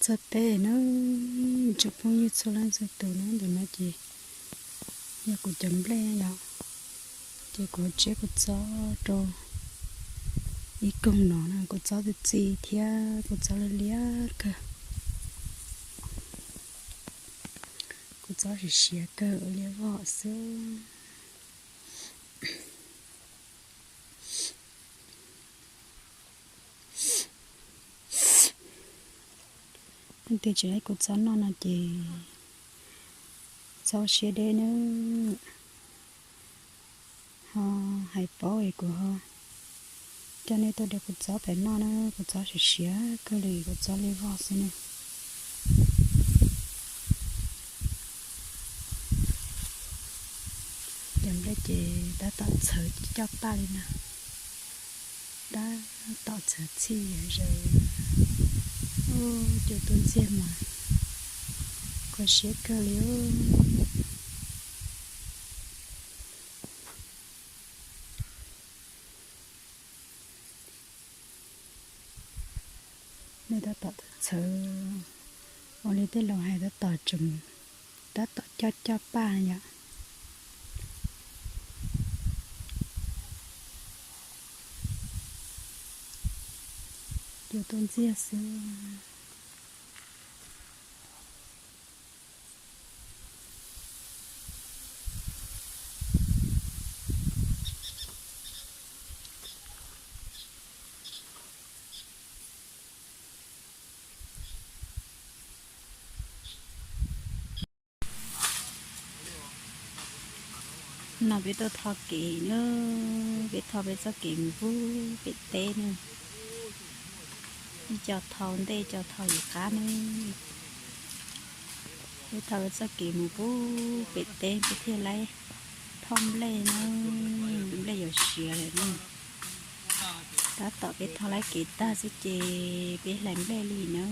Txog teb na, tsoom phooj ywg txhua leej txhua tus na, ntawm no ces yog kuv cov nplej yom, ces kuv tseb kua txob rau ib koog no na, kua txob txi txi thiab kua txob liab liab kawg, kua txob siav siav kawg ua liab vog xwb. Leej twg tsis like kuv txob noj no ces txhob siab deb nawb. Ho hais paub es kuv ho coj nej tuaj de kuv txob pem noj na, kuv txob siav siav kawg li, kuv txob liab vog xwb na. Cov nplej ces tab tom txhawv coj paj li na, tab tom txhawv txhij yam zaws. Cua tuaj ntxiag mas kho siab kawg li. Nej tab tom txhawv, ua li tej laus hais tab tom tseem, tab tom coj coj paj yom. Cua tuaj ntxiag xwb. No peb tuaj tho kev na, peb tho peb txoj kev mus pub pem teb na. Ib co thau ntej, co thau lawv qab ne. Peb tho peb txoj kev mus pub pem teb peb thiaj li thauj nplej na, nplej yuav siav lawm na. Tab tom peb thau lawv kev tag xwb ces peb hlais nplej li na.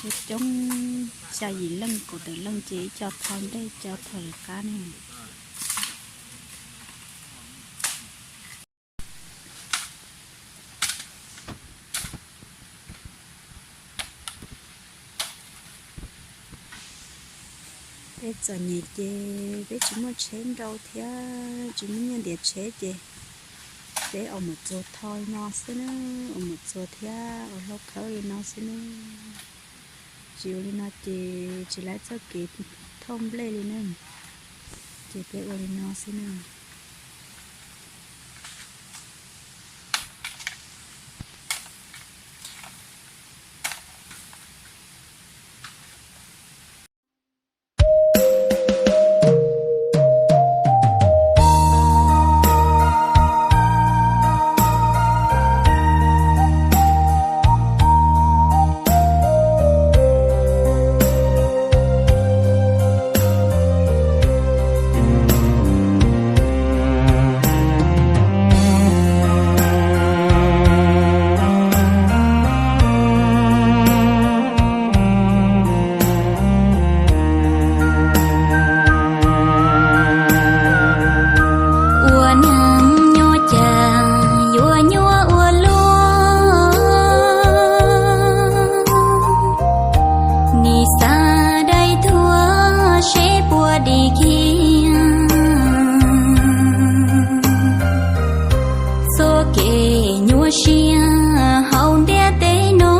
Coob coob xya yim leej kaum tawm leej ces ib co thau ntej co thau lawv qab ne. Peb txom nyem ces peb tsis muaj tsheb nrau thiab tsis muaj nyiaj ntiav tsheb ces peb ua mus txuas thau li no xwb na, ua mus txuas thiab ua hlau khawb li no xwb na. Tsis ua li no ces tsis lab txoj kev thauj nplej li na, ces peb ua li no xwb na. Ua neeg nyob cas yuav nyuaj ua luaj, nim xa dai thuav seb puas dim kiag. Txoj kev nyuaj siab hauv ntiaj teb no,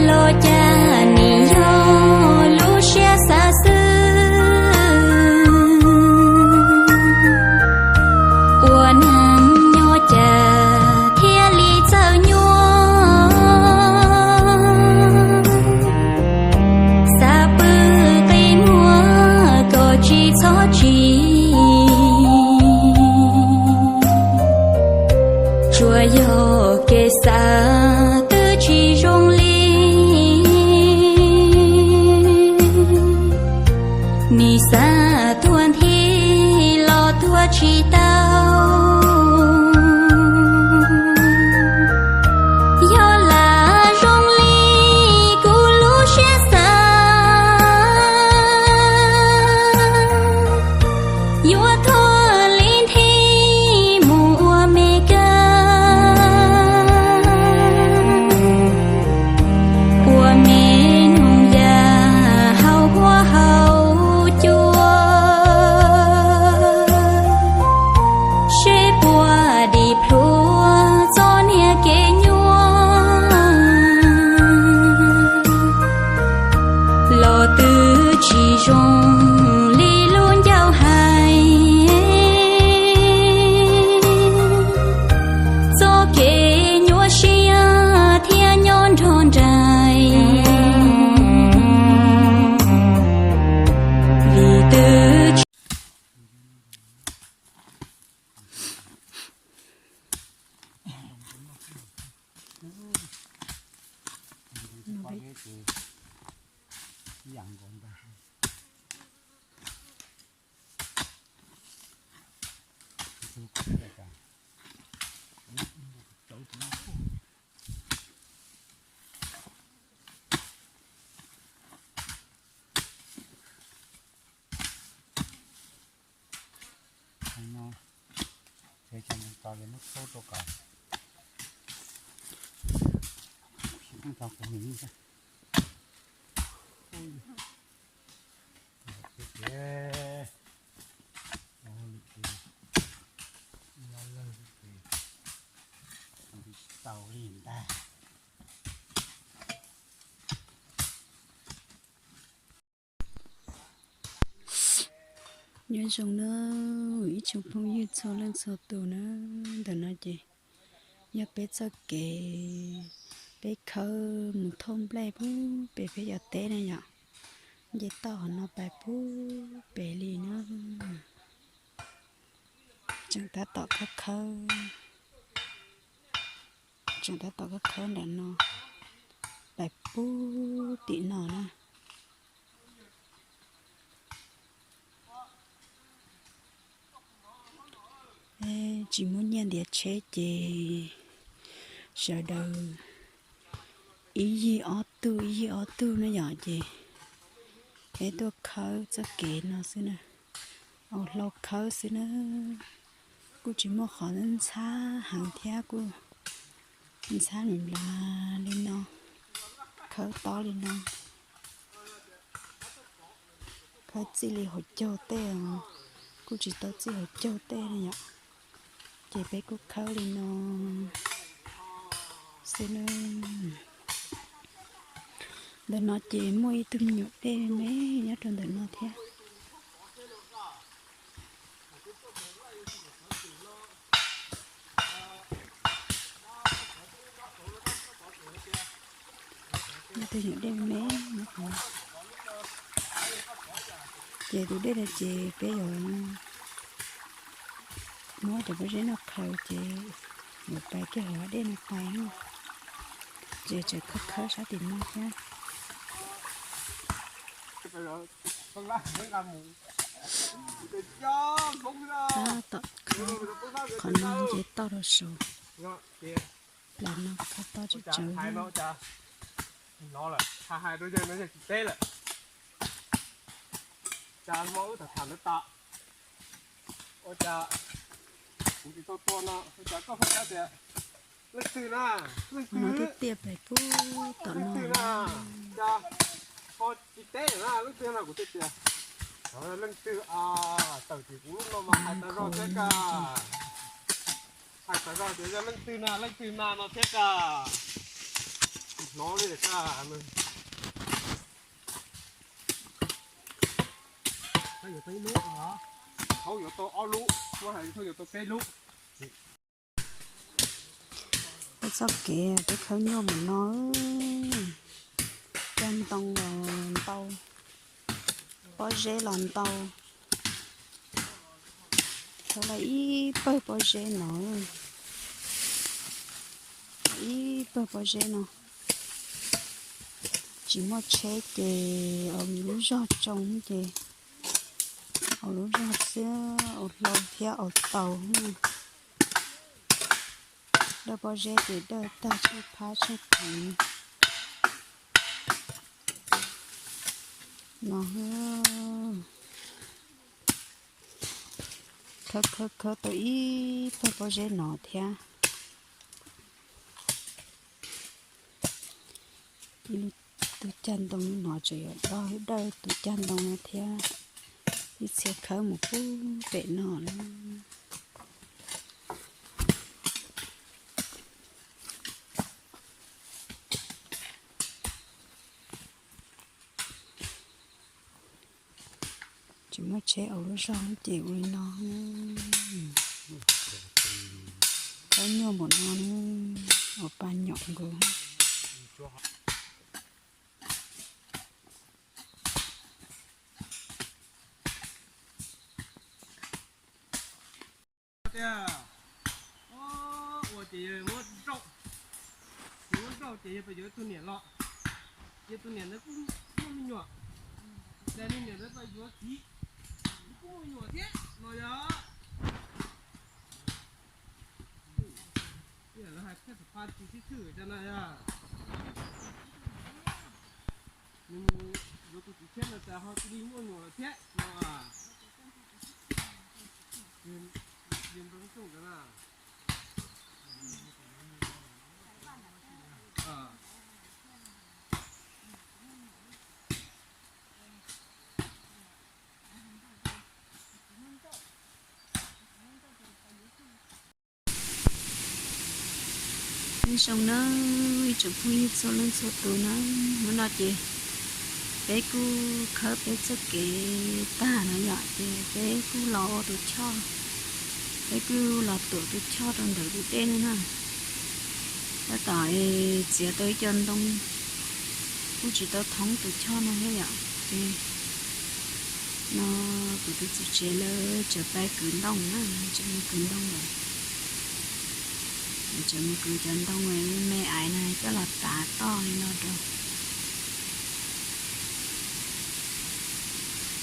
los cas nim yog lub siab xav xwb. Ua neeg nyob cas thiaj li txawj nyuaj. Peb ces ib yam nkaus ntag. Ces cov ntoo tso ces muab txhub rau kom tsis tau kuv mis ntag. Ces, ces, lwm ces, lwm ces, tsis tau li ntag. Nyob zoo na ib tsoom phooj ywg txhua leej txhua tus na, ntawm no ces yog peb txoj kev peb khawb mus thauj nplej pub pem peb cov teb na yom. Nce toj qhov no pais pub pem li na. Tseem tab tom khawb khawb, tseem tab tom khawb khawb ntawm no pais pub tim no na. Tsis muaj nyiaj ntiav tsheb ces sawv daws ib yig ob tug ib yig ob tug na yom, ces peb tuaj khawb txoj kev no xwb na, ua hlau khawb xwb na. Kuj tsis muaj qhov ntxhab heev thiab, kuj ntxhab nws nplas li no, khawb tob li no, khawb txij li hauv caug tej, kuj tsis tau txij hauv caug tej li yom. Ces peb kuj khawb li no xwb na. Ntawm no ces muaj ib tug me nyuam dej me nyob rau ntawm no thiab. Tus nyuam dej me, ces tus dej no ces peb yuav muab cov pob zeb no khaws ces yuav pais kiag hauv dej no pais, ces tseem khawb khawb sab tim no thiab. Tab tom khawb qhov no ces toj rau saud, plas no khawb tob tsawv tsawv. Hais rau yawg no yawg tsis teb lawm. Cas hmo wb tham tham ntawd tas, ua cas kuv tsis tau tua no, ua cas koj hais tias leej twg na, leej twg, no twb tiaj pais pub tom no leej twg na, cas ho tsis teb na, leej twg no kuv thiaj tias leej twg a, tawm tim kuv lub no mas hais tas zog thiab kag. Hais tas zog tias yog leej twg na, leej twg na no thiab kag. Tsis hnov li kag. Hauv yuav tau ob lub, muab hais hauv yuav tau peb lub. Peb txoj kev peb khawb nyuaj mus no, cog ntoo los ntau, pob zeb los ntau. Khawb lawm ib pawg pob zeb no, ib pawg pob zeb no. Tsis muaj tsheb ces ua lub zog tsoo ces ua lub zog xwb, ua hlau thiab ua tau. Dawj pob zeb ces dawj tag tsheej phab tsheej phuv no. Khawb khawb khawb tau ib pawg pob zeb no thiab. Ib lub tub cag ntoo no tseem yuav dawj tus cag ntoo no thiab. Ib txhia khawb mus pub pem no na. Tsis muaj tsheb ua lub zog ces ua li no. Khawb nyuaj npaum no, ua pa nyom nkaus. Tiag, ua ces yog muab zaum, muab zaum ces yog pes yuav ib tug niam los. Ces tus niam ntawd kuj muaj me nyuam, ces niag niam ntawd tau yuav txiv, kuj muaj me nyuam thiab no yog. Lawv hais phaj xas pha tsis sib thwj cov no yog. Nws mus yuav tus txiv tshiab no tas ho cia li muaj me nyuam lawm thiab no. Yog nplooj xyooj ntawd na. Nyob zoo nawb ib tsoom phooj ywg txhua leej txhua tus na, hnub no ces peb kuj khawb peb txoj kev tag no yom, ces peb kuj los ua tus choj, peb kuj los tuam tus choj rau ntawm tus dej no na. Tab tom txiav tau ib co ntoo, kuj tsis tau thoob tus choj no thiab yom, ces no kuv tus txiv tsev lawv tseem pais kwv ntoo na, tseem mus kwv ntoo lawm. Tseem mus kwv cov ntoo me me aiv na coj los tav toj li no rau.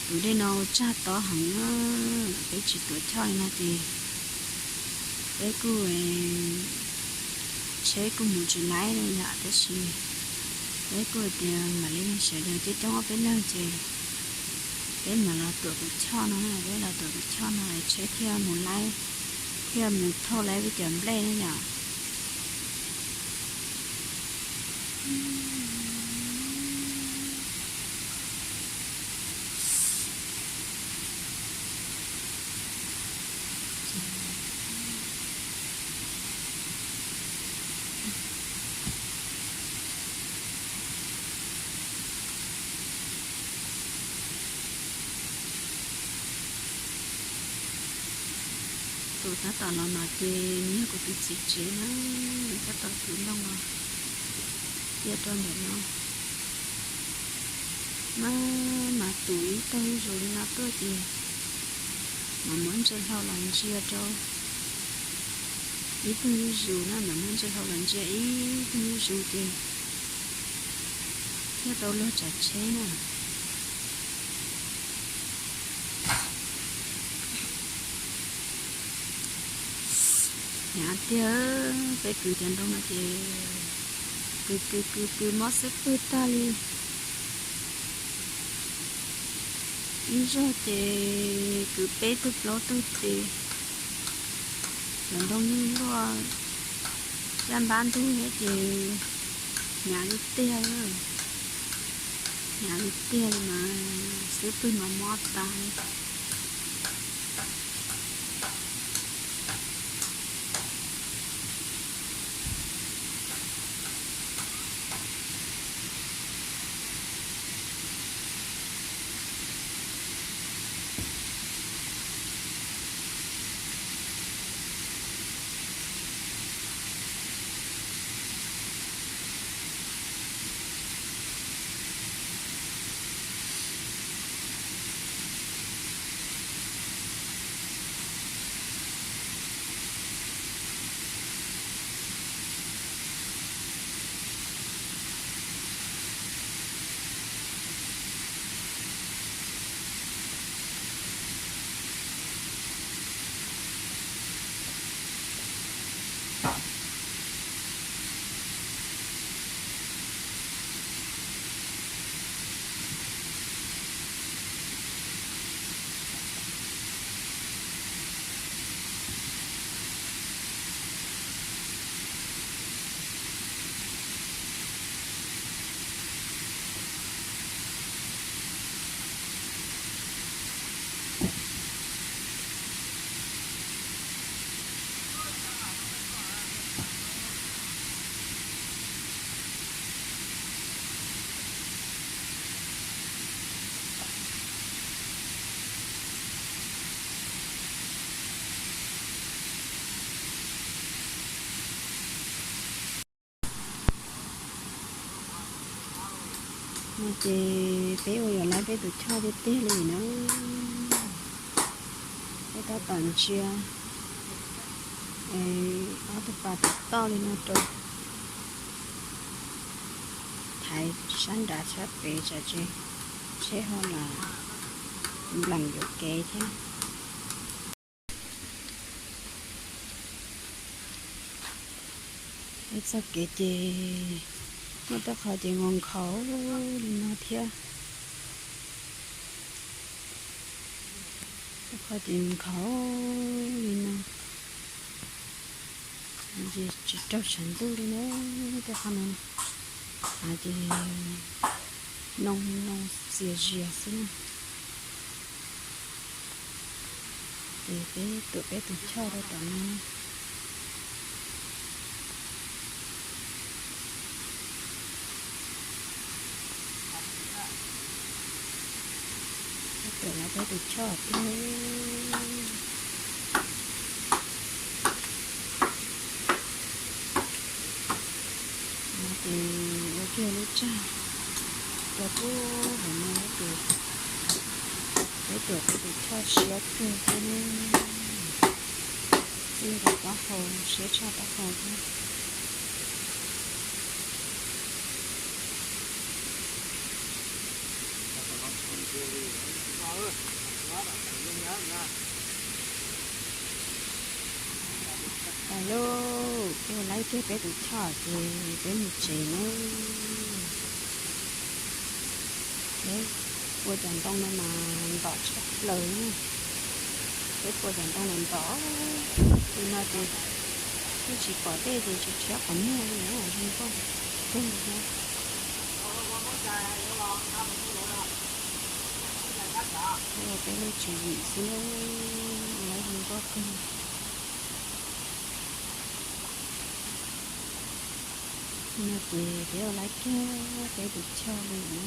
Tus dej no tsag tob heev, peb tsis tuam choj li no ces peb kuj tsheb kuj mus tsis laib li yom, tab sis peb kuj tias mam li sawv daws coob coob ob peb leeg ces peb mam los tuam tus choj no, peb los tuam tus choj no tsheb thiaj mus laib, thiaj mus thauj laib peb cov nplej na yom. Tus tab tom los no ces nws yog kuv tus txiv tsev na, tab tom kwv ntoo los cia rau ntawm no. Mas mas tus ib tug zuj zus li no tuaj ces mas muab ntsia hlau los ntsia rau ib tug zuj zus na, mas muab ntsia hlau los ntsia ib tug zuj zus ces thiaj tau luag tsav tsheb na. Hnyav tiag, peb kwv cov ntoo no ces kwv kwv kwv kwv mob xub pwg tag li. Ib zaug ces kwv peb tug plaub tug ces cov ntoo yeej luaj caj npab ntug thiab ces hnyav li tiag, hnyav li tiag li mas xub pwg mas mob tas li. No ces peb ua yuav laib peb tus choj tiag tiag li na. Peb tab tom ntsia ob tug pas tom toj li no rau. Hais sab nrad sab pem tsam tsis, tsheb ho lam npleem yuam kev thiab. Peb txoj kev ces muaj tej qho ces nkhaus nkhaus li no thiab. Tej qho ces nkhaus li no. Ces tsis raug tshav ntuj li na, tej qho no ces noo noo txias zias xwb na. Ces peb tuam peb tus choj rau tom no. Peb tuam no peb tus choj thiab. Ces ua kiag lub tsag rau pub hauv no ces peb tuam peb tus choj siab kawg thiab ne. Txij nkawm taub hau siab tshaj taub hau thiab. Tau lauj, peb ua laib kiag peb tus choj ces peb mus tsev nawb. Peb pua cov ntoo no mas ntom tshaj plaws na. Peb pua cov ntoo no ntom li no ces twb tsis pom dej ces tsis rhiab qhov muag li na, zoo nkauj kawg thiab. Peb ua peb lub tswv yim xwb na, ua laib zoo nkauj kawg. No ces peb ua laib kiag peb tus choj li na.